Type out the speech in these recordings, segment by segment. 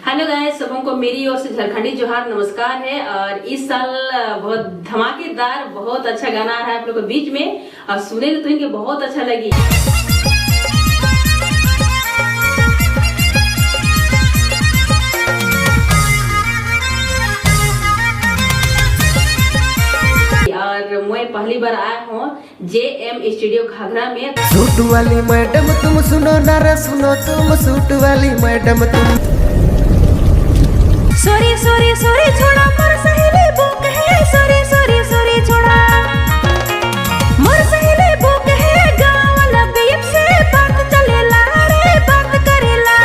Hello guys, सबको मेरी ओर से झारखंडी जोहार नमस्कार है। और इस साल बहुत धमाकेदार बहुत अच्छा गाना आ रहा है आप लोग के बीच में और सुने तो इनके बहुत अच्छा लगी। और मैं पहली बार आया हूँ JM studio Ghaghara में। सूट वाली मैडम तुम सुनो ना रे, सुनो तुम सूट वाली मैडम तुम। Sorry sorry sorry छोड़ा मोर सहेली बुक है, sorry sorry sorry छोड़ा मोर सहेली बुक है। गाँव वाला बीप से बात चलेला रे, बात करेला।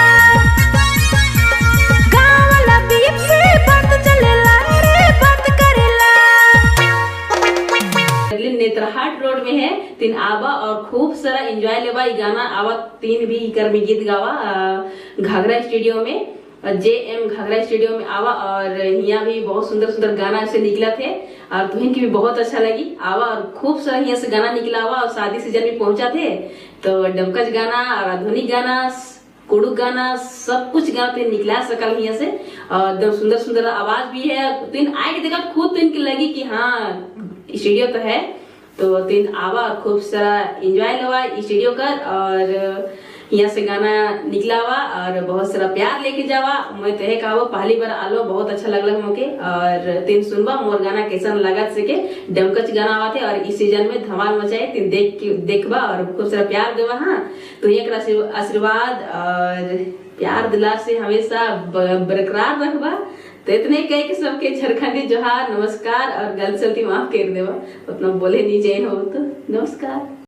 गाँव वाला बीप से बात चलेला रे, बात करेला। नेतरहाट रोड में है तीन आवा और खूब सारा एंजॉय लेवा। ई गाना आवा तीन भी कर में गीत गावा घाघरा स्टूडियो में, JM Ghaghara studio में आवा। और यहाँ भी बहुत सुंदर सुंदर गाना ऐसे निकला थे और तुहिन की भी बहुत अच्छा लगी आवा। और खूब सारा यहाँ से गाना निकला हुआ और शादी सीजन में पहुंचा थे तो डमकच गाना और आधुनिक गाना, कुड़ू गाना, सब कुछ गाना तुहिन निकला सकल यहाँ से। और एकदम सुंदर सुंदर आवाज भी है। तुहिन आए के देखा खुद तुहिन की लगी कि हाँ स्टूडियो तो है। तो तुहिन आवा और खूब सारा एंजॉय लवा स्टूडियो कर और यहाँ से गाना निकला हुआ और बहुत सारा प्यार लेके जावा। मैं तो कहा पहली बार आलो, बहुत अच्छा लगल मोके। और तीन सुनबा मोर गाना कैसन लगत से के डमकच गाना आवा थे और इस सीजन में धमाल मचाए तीन देख के देखबा और खूब सारा प्यार देवा। हाँ तो एक आशीर्वाद और प्यार दुलार से हमेशा बरकरार रखबा। तो इतने कह के सबके झारखंडी जोहार नमस्कार और गलत सलती माफ कर देवा, उतना बोले नहीं जैन हो तो नमस्कार।